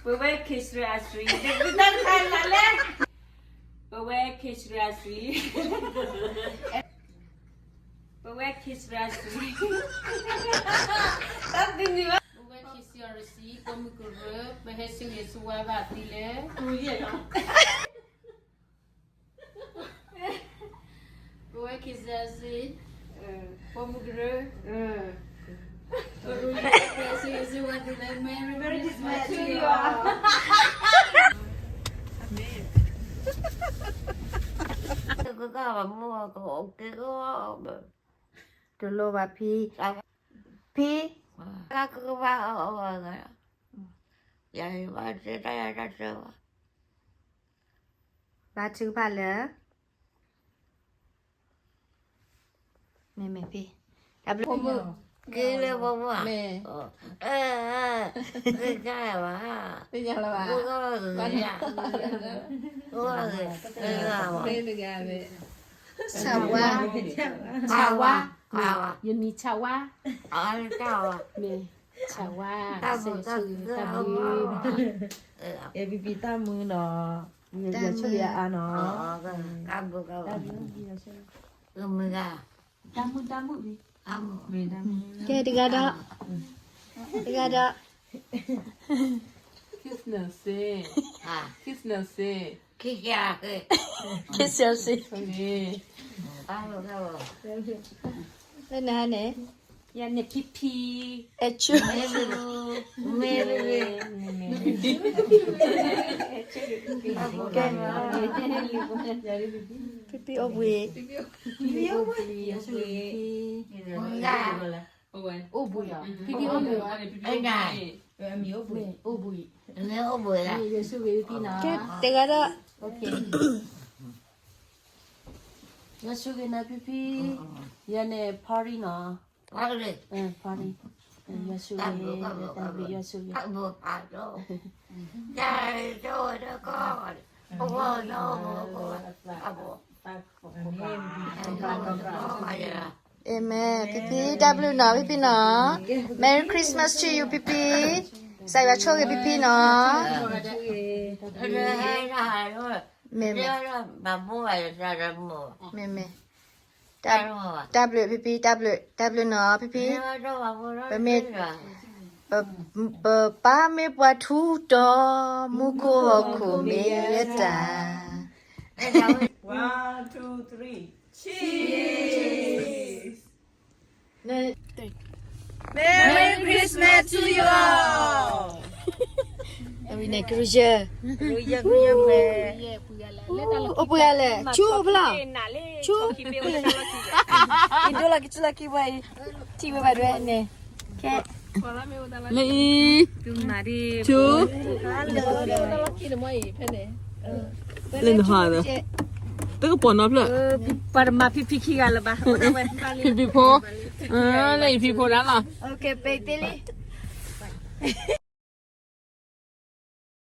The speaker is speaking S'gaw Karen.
ပဝဲ K C R C ပဝဲ K C R C ပဝဲ K C R C ပဝဲ K C R C တၢ်သံန့ၣ်ဘၣ် ပဝဲ K C R C ပိာ်မုၣ်ကရၢ ပဟဲဆူဂ့ၤဆူဝါဘၣ်သံလၢ ပဝဲ K C R C ပိာ်မုၣ်ကရၢ ပဟဲဆူဂ့ၤဆူဝါသံလၢ Merry Christmas to you all. ကကဘၣ်မိၢ်ကအိၣ်က့ၤကီး တလိၣ်ဘၣ်ဖံ, ဖံ, ကကဘၣ်အီၣ်အီၣ်ဂၤ, ယၤဘၣ်တၢ်ယၤတၢ်တၢ်ဘၣ်, ဘါထုကဖၣ်လၢ မ့မ့ၢ်ဖံ, တၢ်ဘျုး က့ၤလၢပှၤပှၢ်, ကကဘၣ်, ကကဘၣ်, ဆၣ်ဝါ, ဆၣ်ဝါ, ယမံၤဆၣ်ဝါ, မ့ၢ်ဆၣ်ဝါ, တၢ်ဘျုး, တၢ်ဘျုး, ဖံဖံတၢ်မုာ်နီၤ, ယဆိၣ်ဂ့ၤအါအါနီၤ, တၢ်ဘျုး, တၢ်ဘျုး, တၢ်မုာ်, တၢ်မုာ်, ကဲတဂၤဒီး, တဂၤဒီး, ခရံာ်စနၢၣ်စ့, ခရံာ်စနၢၣ်စ့, ခရံာ်စနၢၣ်စ့, လၢနဟါန့ၣ်, ယၤန့ၣ်ဖံဖံ, အဲၣ်ဆူ, မ့ၢ်, မ့ၢ်, ဖံဖံအိၣ်ဘှံး, ဖံဖံအိၣ်ဘှံး, အိၣ်ဘှံး, ဖံဖံအိၣ်ဘှံး, အိၣ်ဘှံး, အိၣ်ဘှံး, ယဆိၣ်ဂ့ၤဖံဖံနီၤ, ကဲတဂၤဒီး, ယဆိၣ်ဂ့ၤနၤဖံဖံ, ယၤန့ၣ် party နီၤ, party, ယဆိၣ်ဂ့ၤ, ယဆိၣ်ဂ့ၤ, အၤမ့ၣ်, ဖံဖံတၢ်ဘျုးနီၤ ဖံဖံနီၤ, Merry Christmas to you ဖံဖံ, ကစၢ်ယွၤဆိၣ်ဂ့ၤဖံဖံနီၤ, မ့မ့ၢ်, မ့မ့ၢ်, တၢ်ဘျုး ဖံဖံ တၢ်ဘျုး, တၢ်ဘျုးနီၤ ဖံဖံ, ပမ့ၢ်, ပ, ပပၢ်မ့ၢ်ပှၤထူးတီၤ မူခိၣ်ဟီၣ်ခိၣ်မ့ၢ်ယတၢ်, One, two, three, cheers! Merry Christmas to you all! ဝံၤန့ၣ် ကရူၢ်ယဲၢ်, ကရူၢ်ယဲၢ်, အိၣ်ပှဲၤလဲၣ်, ဆူအိၣ်ဖျါ, ဆူ, ဒိလီၤကံၢ်လီၤကံၢ်ဝဲအံၤ, ထံၣ်ဝဲဘၣ်ဒွဲၣ်န့ၣ်, ခဲ, လၢအံၤ, ဆူ, လၢနဟါဒီး, တကပီၤနီဖျၢၣ်, ပှၤတမၤဖံဖံခံဂၤလၢၤဘၣ်, ဖံဖံဖိ, လၢအံၤဖံဖိဒၣ်လီၤ, ပသ့လံ.